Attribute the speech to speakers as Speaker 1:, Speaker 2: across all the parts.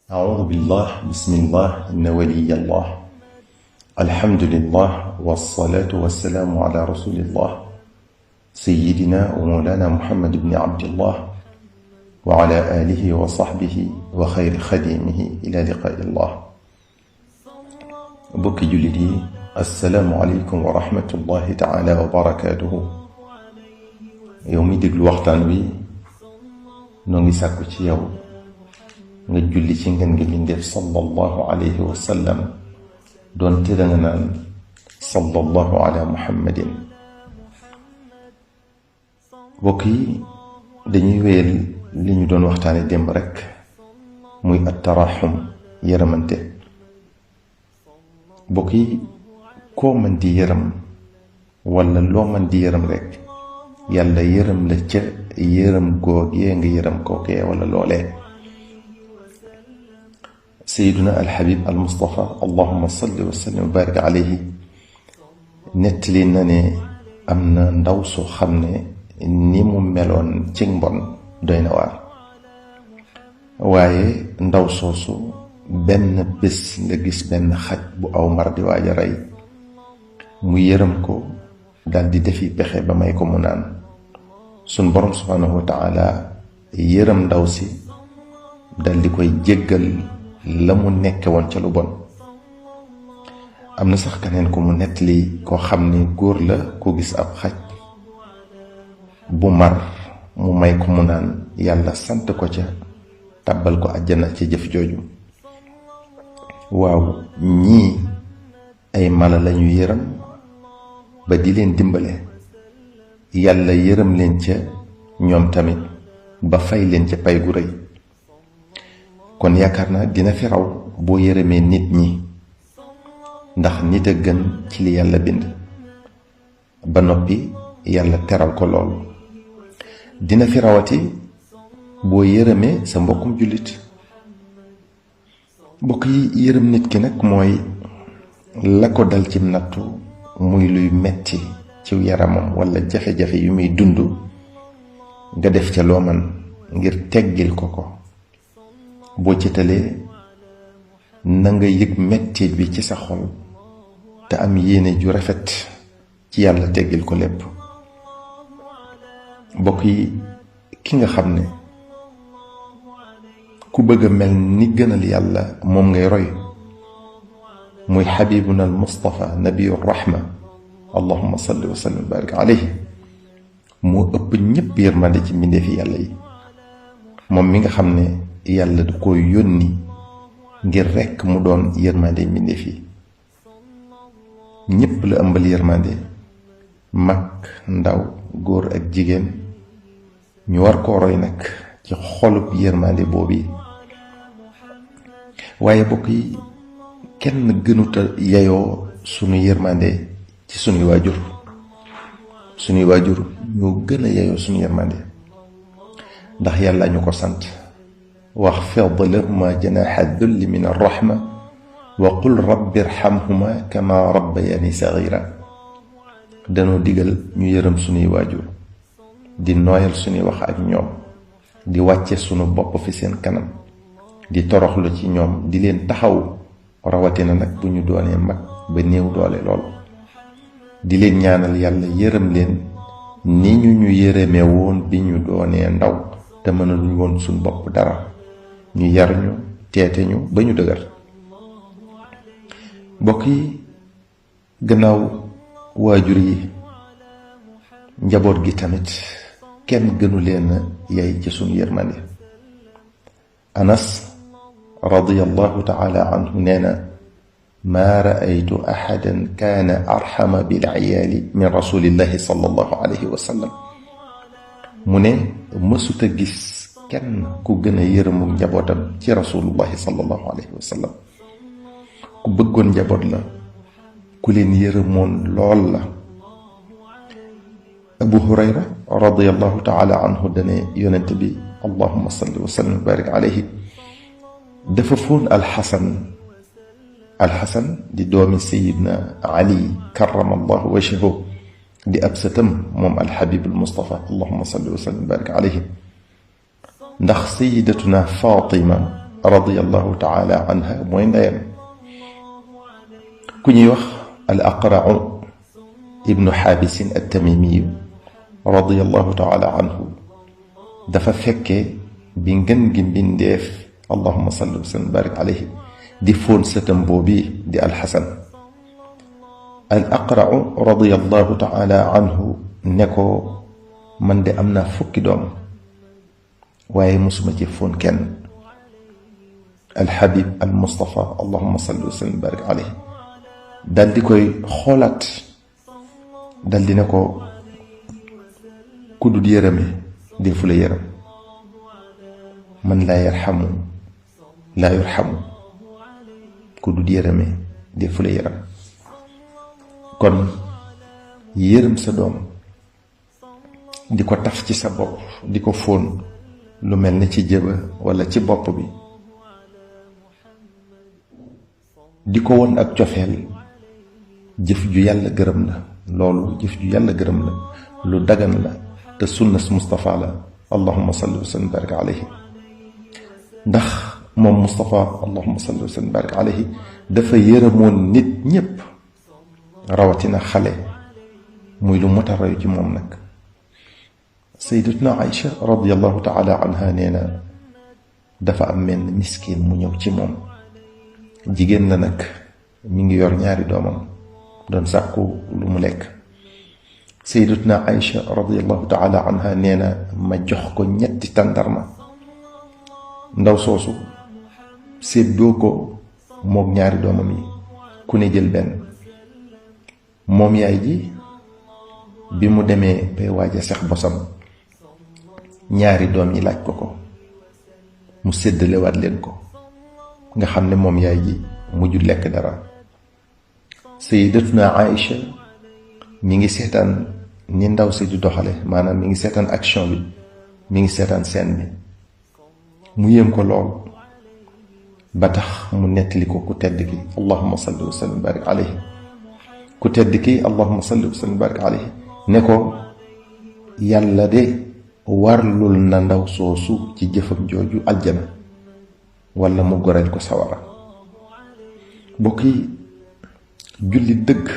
Speaker 1: أعوذ بالله بسم الله إن ولي الله الحمد لله والصلاة والسلام على رسول الله سيدنا ومولانا محمد بن عبد الله وعلى آله وصحبه وخير خديمه إلى لقاء الله. bokki jullit yi assalaamu aleykum wa rahmatullahi taala wa barakaatuhu. yow mi déglu waxtaan wi noo ngi sàkku ci yow nga julli ci ngeen ngi bindeef sallallahu alayhi wa sallam doonte danga naan sallallahu ala muhammadin. bokk yi dañuy wéyal li ñu doon waxtaane démb rekk muy attaraxum yërëmante. bokk yi koo mën di yërëm walla loo mën di yërëm rekk yàlla yërëm la ca yërëm googee nga yërëm kookee walla loolee. Seyduna alxabib almustafa allahuma salli wa sallim wa barik alayhi nettali na ne am na ndaw su xam ne ni mu meloon ci mbon doy na waar, waaye ndaw soosu benn bés nga gis benn xaj bu aw mar di waaj a rey mu yërëm ko daldi defi pexe ba may ko mu naan. sun borom subhaanahu wa taala yërëm ndaw si daldi koy jéggal la mu nekke woon ca lu bon. am na sax keneen ku mu nettali koo xam ne góor la ko gis ab xaj bu mar mu may ko mu naan, yàlla sant ko ca tàbbal ko àjjana ci jëf jooju. waaw, ñii ay mala lañu yërëm ba di leen dimbale, yàlla yërëm leen ca ñoom tamit ba fay leen ca pay gu rëy. kon yaakaar naa dina fi raw boo yërëmee nit ñi, ndax nit a gën ci li yàlla bind ba noppi yàlla teral ko lool. dina fi rawati boo yërëmee sa mbokkum jullit. mbokk yi, yërëm nit ki nag mooy la ko dal ci nattu, muy luy metti ci yaramam walla jafe-jafe yu muy dund, nga def ca loo man ngir teggil ko ko. boo ci talee na nga yëg mettit bi ci sa xol te am yéene ju rafet ci yàlla teggil ko lépp. mbokk yi, ki nga xam ne ku bëgg a mel ni gënal yàlla moom ngay roy muy xabibuna al mustafa nabiyu rahma allahumma salli wa sallim wa barik alayhi. moo ëpp ñépp yërmande ci mbindeefi yàlla yi, moom mi nga xam ne yàlla du ko yónni ngir rekk mu doon yërmande mbindeef yi. ñépp la ëmbal yërmande, mag ndaw góor ak jigéen. ñu war koo roy nag ci xolub yërmande boobu. waaye bokk yi, kenn gënuta yayoo sunu yërmande ci sunuy waajur. sunuy waajur ñoo gën a yayoo sunu yërmande, ndax yàlla ñu ko sant. waxfid lahuma janaxa dulli min arrahma wa qul rabbi irhamhuma kama rabbayani sagira. danoo digal ñu yërëm sunuy waajur, di nooyal sunuy wax ak ñoom, di wàcce sunu bopp fi seen kanam, di toroxlu ci ñoom, di leen taxaw, rawatina nag bu ñu doonee mag ba néew doole lool. di leen ñaanal yàlla yërëm leen ni ñu yërëme woon bi ñu doonee ndaw te mënaluñ woon suñ bopp dara. ñu yar ñu, teete ñu ba ñu dëgër. mbokk yi, gannaaw waajur yi, njaboot gi tamit kenn gënu leen yay ci sunu yërmande. Anas radiyallahu taala anhu nee na, maa raaytu ahadan kaana arxama bil iyaali min rasulillahi sallallahu alayhi wa sallam. mu ne mësuta gis kenn ku gën a yërëmu njabootam ci rasulullahi sallallahu alayhi wa sallam. ku bëggoon njaboot la, ku leen yërëmoon lool la. Abu Hurayra radiyallahu taala anhu dane yonent bi allahumma salli wa sallim wa barik alayhi dafa foon alxasan di doomi sayidna ali karamallahu wajhahu di ab sëtam moom alxabib almustafa allahumma salli wa sallim wa barik alayhi. ndax sayidatuna Fatima radiyallahu taala anha mooy ndeyam. ku ñuy wax al aqrau ibnu xaabisin at-tamimiyu radiyallahu taala anhu dafa fekkee bi ngën gi mbindeef allahuma salli wa sallim barik alayhi di fóon sëtam boobi di alxasan. al aqrau radiyallahu taala anhu ne ko man de am naa 10 doom waaye mosuma ci fóon kenn. alxabib al mustafa allahuma salli wa sallim barik alayhi dal di koy xoolaat dal di ne ko ku dul yërëme dee fu la yërëm, man laa yarxamu laa yurxamu, ku dul yërëme dee fu la yërëm. kon yërëm sa doom di ko taf ci sa bopp di ko fóon lu mel ni ci jëba walla ci bopp bi, di ko won ak cofeel, jëf ju yàlla gërëm la. loolu jëf ju yàlla gërëm la, lu dagan la, te sunnas Mustafa la allahumma salli wa sallim barik alayhi. ndax moom Mustafa allahumma salli wa sallim barik alayhi dafa yërëmoon nit ñépp, rawatina xale, muy lu mot a roy ci moom nag. sayyidatuna Aïcha radiyallahu taala anha nee na dafa am menn miskin mu ñëw ci moom, jigéen la nag, mi ngi yor 2 doomam doon sàkku lu mu lekk. sayyidatuna Aïcha radiyallahu taala anha nee na ma jox ko 3 tàndarma. ndaw soosu séddoo ko moog 2 doomam yi, ku ne jël benn. moom yaay ji bi mu demee bay waaj a sex bosam, 2 doom yi laaj ko ko, mu séddalewaat leen ko, nga xam ne moom yaay ji mujj lekk dara. sayyidatuna Aïcha mi ngi seetaan ni ndaw si di doxale, maanaam mi ngi seetaan action bi, mi ngi seetaan scène bi, mu yéem ko lool ba tax mu nettali ko ku tedd ki allahumma salli wa sallim barik alayhi. ku tedd ki allahumma salli wa sallim barik alayhi ne ko yàlla de warlul na ndaw soosu ci jëfam jooju aljana walla mu goreel ko sawara. bokk yi, jullit dëgg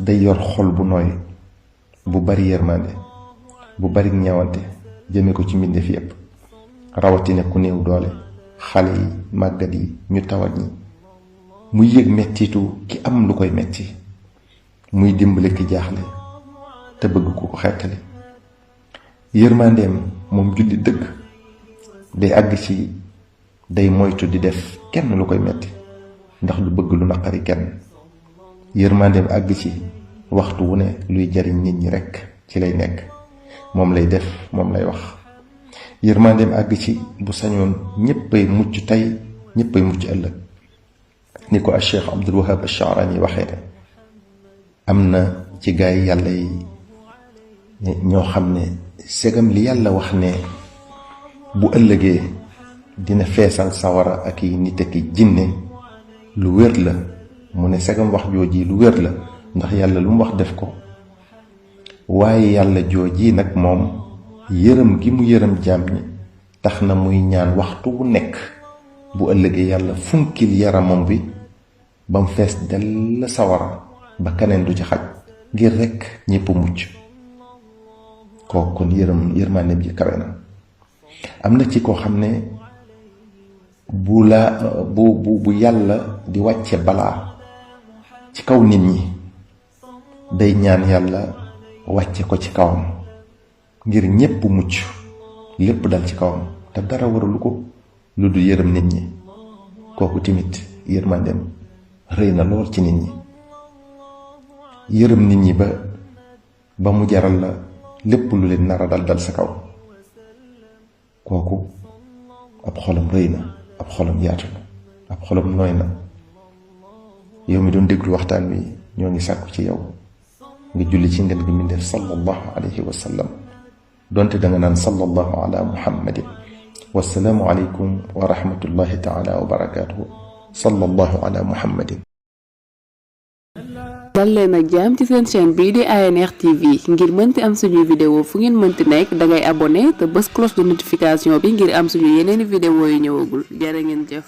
Speaker 1: day yor xol bu nooy, bu bari yërmande, bu bari ñeewante jëme ko ci mbindeef yépp, rawatina ku néew doole, xale yi, màggat yi, ñu tawat ñi. muy yëg mettitu ki am lu koy metti, muy dimbale ki jaaxle te bëgg ku ko xettali. yërmandeem moom jullit dëgg day àgg ci day moytu di def kenn lu koy metti ndax du bëgg lu naqari kenn. yërmandeem àgg ci waxtu wu ne luy jariñ nit ñi rekk ci lay nekk, moom lay def, moom lay wax. yërmandeem àgg ci bu sañoon ñéppay mucc tey, ñéppay mucc ëllëg. ni ko al Cheikh Abdul Wahab al-Sha'rani waxee ne am na ci gaay yàlla yi ñoo xam ne segam li yàlla wax ne bu ëllëgee dina feesal sawara ak yi nit ak i jinne lu wér la. mu ne segam wax jooji lu wér la, ndax yàlla lu mu wax def ko. waaye yàlla jooji nag moom yërëm gi mu yërëm jaam ñi tax na muy ñaan waxtu wu nekk bu ëllëgee yàlla funkil yaramam bi ba mu fees dell sawara ba keneen du ci xaj, ngir rekk ñépp mucc. kooku kon yërmandeem ji kawe na. am na ci koo xam ne bu yàlla di wàcce balaa ci kaw nit ñi day ñaan yàlla wàcce ko ci kawam ngir ñépp mucc, lépp dal ci kawam te dara waralu ko lu du yërëm nit ñi. kooku tamit yërmandeem rëy na lool ci nit ñi. yërëm nit ñi ba mu jaral la lépp lu leen nara dal sa kaw. kooku ab xolam rëy na, ab xolam yaatu na, ab xolam nooy na. yow mi doon déglu waxtaan wi ñoo ngi sàkku ci yow nga julli ci ngeen gi mbindeef sallallahu alayhi wa sallam, donte danga naan sallallahu ala muhammadin. wassalaamu aleykum wa rahmatullahi taala wa barakatuhu. sallallahu ala muhammadin.
Speaker 2: dal leen ak jàmm ci seen chaîne bii di ANR TV ngir mënti am suñuy vidéo fu ngeen mënti nekk dangay abonné te bës cloche de notification bi ngir am suñu yeneeni vidéo yu ñëwagul jërë ngeen jëf